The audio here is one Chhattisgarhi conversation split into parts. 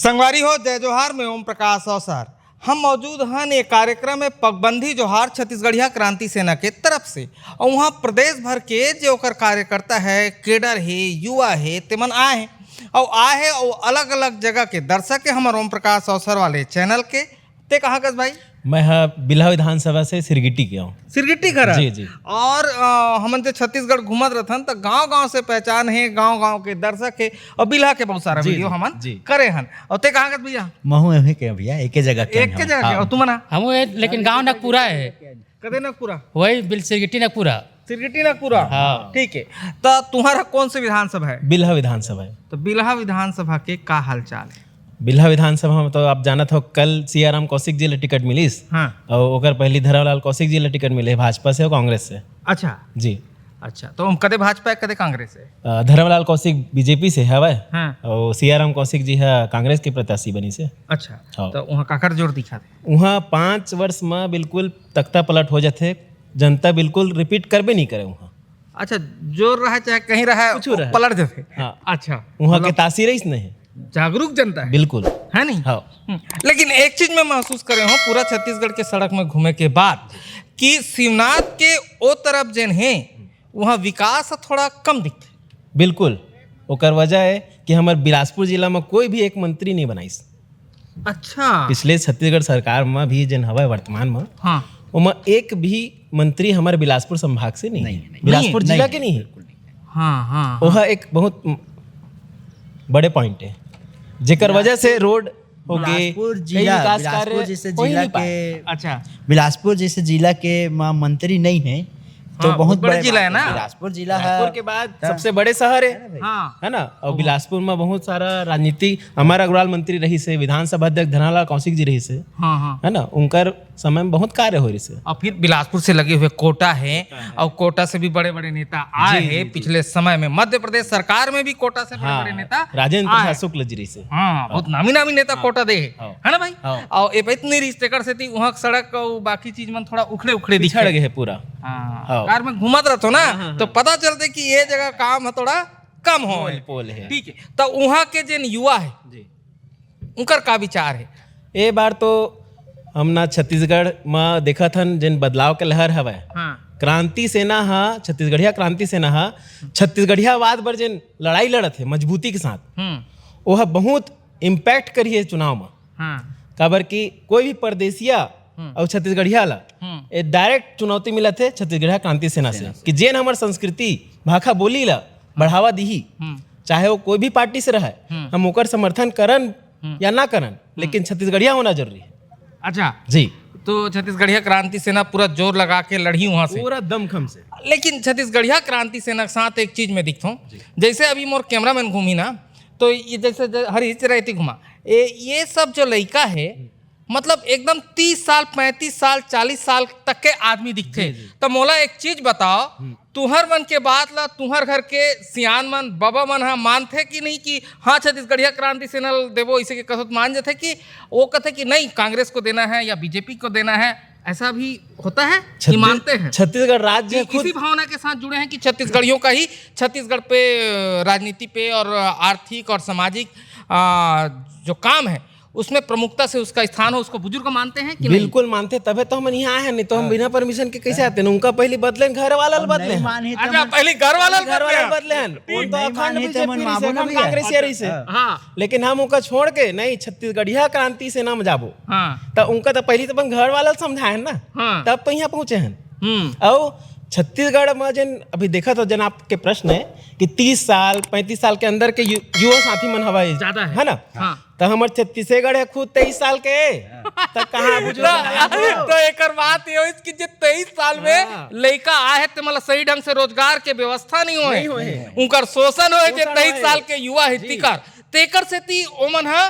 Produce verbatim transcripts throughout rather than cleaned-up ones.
संगवारी हो, जय जोहार, मैं ओम प्रकाश अवसर। हम मौजूद हन ये कार्यक्रम में पगबंदी जोहार छत्तीसगढ़िया क्रांति सेना के तरफ से, और वहाँ प्रदेश भर के जो ओकर कार्यकर्ता है, केडर है, युवा है, तेमन आए हैं और आए हैं और अलग-अलग जगह के दर्शक है हमर ओम प्रकाश अवसर वाले चैनल के। ते कहाँ कस भाई? मैं ह बिल्हा विधानसभा से सिरगिट्टी के हूँ। सिरगिट्टी घर? जी, जी। और, अ, हमन जे छत्तीसगढ़ घूमत रहथन त गांव-गांव से पहचान है, गांव-गांव के दर्शक है और बिल्हा के बहुत सारा जी, वीडियो जी, हमन जी। करे हन। और ते कहाँ कस भैया? महू यहीं के भैया, एके जगह के एक हम। के जगह के? हाँ। और तुमन? हम वो, लेकिन गांव नगपुरा है। कदे नगपुरा? वही बिल सिरगिट्टी नगपुरा। सिरगिट्टी नगपुरा? हाँ। ठीक है। त तुम्हारा कौन से विधानसभा है? बिल्हा विधानसभा है। तो बिल्हा विधानसभा के का हालचाल है? बिल्हा विधानसभा में तो आप जानत हो, कल सियाराम कौशिक जी ला टिकट मिलिस। हाँ। और ओकर पहली धरमलाल कौशिक जी ला टिकट मिले भाजपा से और कांग्रेस से। अच्छा। जी। अच्छा, तो हम कदे भाजपा है, कदे कांग्रेस है? अ, धरमलाल कौशिक बीजेपी से हवय। हाँ। और सियाराम कौशिक जी है कांग्रेस के प्रत्याशी बनी से। अच्छा। हाँ। तो वहाँ काकर जोर दिखा थे? वहाँ पाँच वर्ष में बिल्कुल तख्ता पलट हो जाथे, जनता बिल्कुल रिपीट करबे नहीं करे वहाँ। अच्छा, जोर रहा चाहे कहीं रहा, कुछ रहा। पलट जाथे। हाँ। अच्छा, वहाँ के मतलब तासीर ही नहीं। जागरूक जनता है। बिल्कुल। है नहीं? हाँ। हम्म, लेकिन एक चीज मैं महसूस करे हूँ, पूरा छत्तीसगढ़ के सड़क में घूमे के बाद कि शिवनाथ के ओ तरफ जेन है, वहाँ विकास ह थोड़ा कम दिखथे। बिल्कुल, ओकर वजह है कि हमर बिलासपुर जिला में कोई भी एक मंत्री नहीं बनाइस। अच्छा। पिछले छत्तीसगढ़ सरकार में भी जेन हवय वर्तमान में, हाँ। ओमा एक भी मंत्री हमर बिलासपुर संभाग से नहीं नहीं, है। नहीं। बिलासपुर नहीं, जिला नहीं, के नहीं है। बिल्कुल नहीं। हाँ, हाँ, हाँ। ओह एक बहुत बड़े पॉइंट है, जेकर वजह से रोड हो गए, बिलासपुर कई जिला, विकास बिलासपुर कार्य जैसे हो ही जिला नहीं पाए। के, अच्छा। बिलासपुर जैसे जिला के म-, मंत्री नहीं है, तो हाँ, बहुत बहुत बड़ा बड़े जिला है बात ना। है। बिलासपुर जिला बिलासपुर है। के बाद हाँ। सबसे बड़े शहर है, है ना भाई? हाँ। है ना? और ओहो। बिलासपुर में बहुत सारा राजनीति, अमर अग्रवाल मंत्री रही से, विधानसभा अध्यक्ष धरमलाल कौशिक जी रही से, हाँ, हाँ। है ना? उनकर समय में बहुत कार्य हो रही से। और फिर बिलासपुर से लगे हुए कोटा है, कोटा है। और कोटा से भी बड़े-बड़े नेता आए जी, हैं जी, जी। पिछले समय में। मध्य प्रदेश सरकार में भी कोटा से बड़े-बड़े हाँ, नेता राजेंद्र आए। प्रसाद शुक्ल जी रही से। हाँ, हाँ। बहुत नामी-नामी नेता हाँ। कोटा दे है। हाँ। है ना भाई? हाँ। और ये इतनी रिश्ते कर से थी, वहाँ सड़क और बाकी चीज मन थोड़ा उखड़े-उखड़े दिखे। पिछड़ गए हैं पूरा। हाँ। हाँ। कार में घूमत रहतो ना, हाँ, हाँ, तो हाँ। पता चलते कि ये जगह काम है थोड़ा कम हो। पोल, पोल है। ठीक है, तो वहाँ के जेन युवा है, जी। उनकर का विचार है? ए बार तो हमना छत्तीसगढ़ म देखत हन, जेन बदलाव के लहर हवय। हाँ। क्रांति सेना हा, छत्तीसगढ़िया क्रांति सेना हा, छत्तीसगढ़ियावाद बर जेन लड़ाई लड़त हे मजबूती के साथ, हम्म। ओह बहुत इम्पैक्ट करिए चुनाव म। हाँ। काबर कि कोई भी परदेसिया हम्म। अउ छत्तीसगढ़िया ला हम्म। ए डायरेक्ट चुनौती मिलत हे छत्तीसगढ़िया क्रांति सेना से, सेना से। कि जेन हमर संस्कृति, भाखा, बोली ला बढ़ावा दिही, हम्म। चाहे वो कोई भी पार्टी से रहे, हम्म। हम ओकर समर्थन करन हम्म। या ना करन, हम्म। लेकिन छत्तीसगढ़िया होना जरूरी है। अच्छा। जी। तो छत्तीसगढ़िया क्रांति सेना पूरा जोर लगा के लड़ही वहां से। पूरा दमखम से। लेकिन छत्तीसगढ़िया क्रांति सेना के साथ एक चीज मैं दिखता हूँ, जी। जैसे अभी मोर कैमरामैन घूमी ना, तो ये जैसे ज-, हर हिच रहती घुमा, ए, ये सब जो लइका है, हम्म। मतलब एकदम तीस साल, पैंतीस साल, चालीस साल तक के आदमी दिखथे। जी, जी। तो मोला एक चीज बताओ, हम्म। तुहर मन के बात ला तुहर घर के सियान मन, बाबा मन ह मानथे कि नहीं कि हाँ, छत्तीसगढ़िया क्रांति सेना ल देबो, इसे के कसोत मान जथे कि वो कहथे कि नहीं, कांग्रेस को देना है या बीजेपी को देना है, ऐसा भी होता है कि छत्तीस-, मानते हैं? छत्तीसगढ़ राज्य कि खुद इसी भावना के साथ जुड़े हैं कि छत्तीसगढ़ियों का ही, छत्तीसगढ़ पे, अ, राजनीति पे और आर्थिक और सामाजिक, अ, जो काम है, उसमें प्रमुखता से उसका स्थान हो, उसको बुजुर्ग मानते हैं कि नहीं? बिल्कुल मानते, तभे तो हमन यहाँ आए हैं, नहीं तो हम हाँ। बिना परमिशन के कैसे आते हैं? उनका पहली बदले हैं, घर वाला ल और बदले नहीं हैं। माने तो अच्छा, मन, पहली घर वाला ल घर वाला ल बदले हैं। बदले हैं। ठीक। उन तो नहीं अखंड माने तो बीजेपी मन रही से, माबो ना अखंड भैया। कांग्रेस ये रही से। हाँ। हाँ। लेकिन हम ओका छोड़ के नहीं, छत्तीसगढ़िया क्रांति सेना में जाबो। हाँ। तो उनका तो पहली तो अपन घर वाला ल समझाए हैं ना, हाँ। तब तो यहाँ पहुँचे हैं। हम्म। और छत्तीसगढ़ में जन अभी देखा तो जन आपके प्रश्न है कि तीस साल, पैंतीस साल के अंदर के यु-, युवा साथी मन हवा ज्यादा है। है ना? हाँ। त हमर छत्तीसगढ़ है खुद तेईस साल के, त कहाँ बुजुर्ग तो, वाला हो? तो एकर बात ये होइस कि जे तेईस साल में हाँ। लइका आए हे, ते मतलब सही ढंग से रोजगार के व्यवस्था नहीं होए। नहीं होए। उनकर शोषण होए, जे शोषण तेईस होए। साल के युवा हे जी। तिकर। तेकर सेती ओमन ह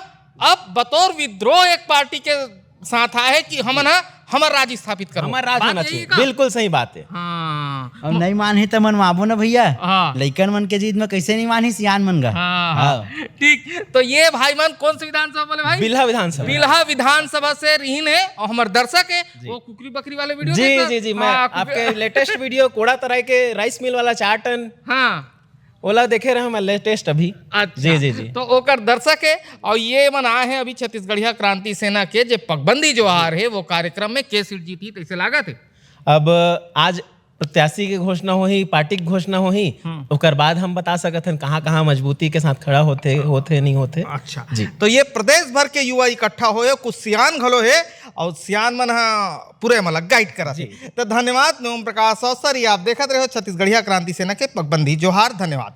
अब बतौर विद्रोह एक पार्टी के साथ आए हे कि हमन ह हमर राज स्थापित करो। हमर राज बात होना यही चाहिए। का? बिल्कुल सही बात है। हाँ। और नहीं मानही त मनवाबो ना भैया। हाँ। लइकन मन के जिद में कैसे नहीं मानही सियान मन गा। हाँ, हाँ। हाँ। ठीक, तो ये भाई मन कौन सी विधानसभा बोले भाई? बिल्हा विधानसभा। बिल्हा विधानसभा से रहीन है और हमर दर्शक है, जी। वो कुकरी बकरी वाले वीडियो जी, देखता? जी, जी, मैं हाँ, कुकरी आपके लेटेस्ट वीडियो कोड़ा तराई के राइस मिल वाला चार टन। हाँ। ओला देखे रहे मैं लेटेस्ट अभी। अच्छा। जी, जी, जी। तो ओकर दर्शक हे, और ये मन आए हैं अभी छत्तीसगढ़िया क्रांति सेना के जे पगबंदी जोहार हे, वो कार्यक्रम में के सीट जीती, तैसे लागत हे। अब आज प्रत्याशी के घोषणा होही, पार्टी के घोषणा होही, ओकर बाद हम बता सकत हन कहाँ कहाँ मजबूती के साथ खड़ा होथे, होथे नहीं होथे। अच्छा। जी। तो ये प्रदेश भर के युवा इकट्ठा होए, कुछ सियान घलो हे, और सियान मन ह पूरे मन ला गाइड करत हे। तो धन्यवाद, मैं ओम प्रकाश अवसर, ये आप देखत रहे हो छत्तीसगढ़िया क्रांति सेना के पगबंदी जोहार। धन्यवाद।